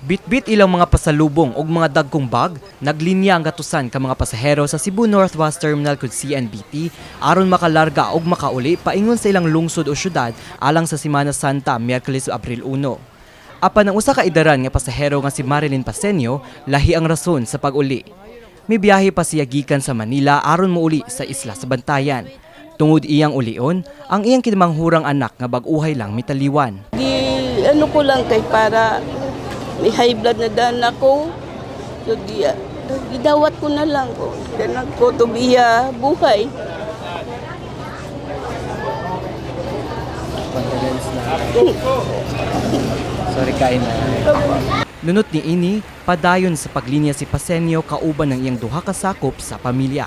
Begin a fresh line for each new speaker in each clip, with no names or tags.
Bitbit ilang mga pasalubong og mga dagkong bag, naglinya ang gatusan ka mga pasahero sa Cebu North Bus Terminal kung CNBT aron makalarga og makauli paingon sa ilang lungsod o syudad alang sa Semana Santa, Miyerkules, Abril 1. Apan ang usa ka idaran nga pasahero nga si Marilyn Pasenio, lahi ang rason sa pag-uli. Mibiyahe pa siya gikan sa Manila aron mouli sa isla sa Bantayan. Tungod iyang ulion, ang iyang kinamanghurang anak nga bag-uhay lang mitaliwan.
Di ano ko lang kay para may high blood na dan ako. So di gidawat ko na lang ko. Danak ko to biya buhay.
Condolence na. Sorry kain na.
Nunot ni ini, padayon sa paglinya si Pasenio kauban ng iyang duha ka sakop sa pamilya.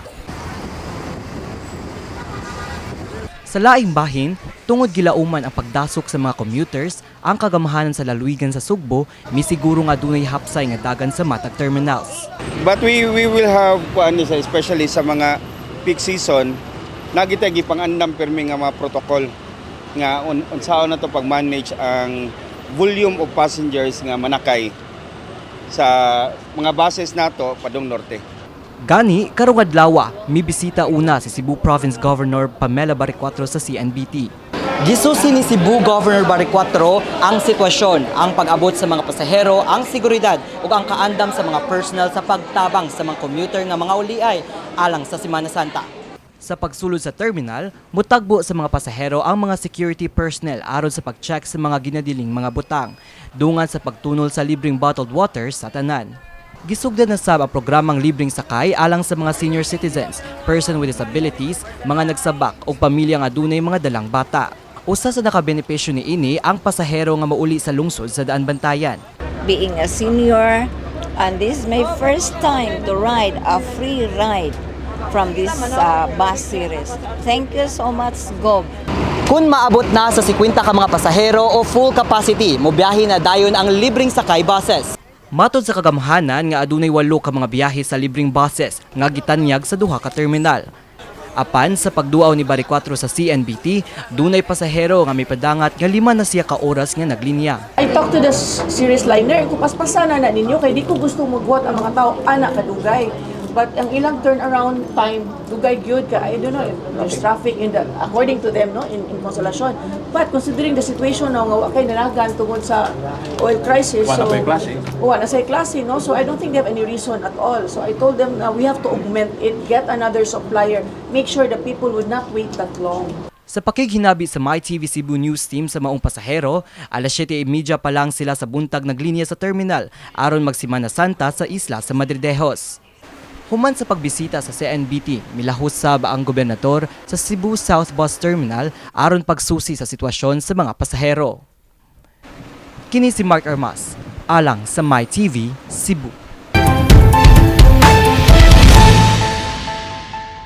Sa laing bahin, tungod gilauman ang pagdasok sa mga commuters, ang kagamahanan sa lalawigan sa Sugbo, misiguro nga dunay hapsay nga dagan sa matag terminals.
But we will have kuan sa, especially sa mga peak season, nagita gipangandam pirmi nga mga protocol nga unsaon na to pag-manage ang volume of passengers nga manakay sa mga buses nato padung norte.
Gani, karong adlaw, mibisita una si Cebu Province Governor Pamela Baricuatro sa CNBT. Gisusi ni Cebu Governor Baricuatro ang sitwasyon, ang pag-abot sa mga pasahero, ang seguridad ug ang kaandam sa mga personal sa pagtabang sa mga commuter nga mga uliay alang sa Semana Santa. Sa pagsulod sa terminal, mutagbo sa mga pasahero ang mga security personnel aron sa pag-check sa mga ginadiling mga butang, dungan sa pagtunol sa libreng bottled water sa tanan. Gisugdan na sab ang programang libreng sakay alang sa mga senior citizens, person with disabilities, mga nagsabak o pamilya nga dunay mga dalang bata. Usa sa nakabenepisyo niini ang pasahero nga mauli sa lungsod sa Daan Bantayan.
Being a senior, and this is my first time to ride a free ride from this bus series. Thank you so much, Gob.
Kung maabot na sa 50 ka mga pasahero o full capacity, mobiyahe na dayon ang libreng sakay buses. Matod sa kagamhanan nga adunay walo ka mga biyahe sa libreng buses nga gitanyag sa duha ka terminal. Apan sa pagduaw ni Baricuatro sa CNBT, dunay pasahero nga mipadangat nga 5 na siya ka oras nga naglinya.
I talked to the series liner, kung paspasana na ninyo, kay di ko gusto maghuwat ang mga tao, ana kadugay. But ang ilang turnaround time, dugay gyud ka. I don't know if there's traffic in the, according to them, no, in Consolacion. But considering the situation now, nga wa kay nanagan tungod sa oil crisis.
Wa na
So,
pa'y klase.
Wa na say klase, no? So I don't think they have any reason at all. So I told them na we have to augment it, get another supplier, make sure the people would not wait that long.
Sa pakighinabi sa MyTV Cebu News Team sa maong pasahero, alas 7:30 pa lang sila sa buntag naglinya sa terminal aron magsimana Santa sa isla sa Madridejos. Human sa pagbisita sa CNBT, milahos sab ang gobernador sa Cebu South Bus Terminal aron pagsusi sa sitwasyon sa mga pasahero. Kini si Mark Armas, alang sa MyTV Cebu.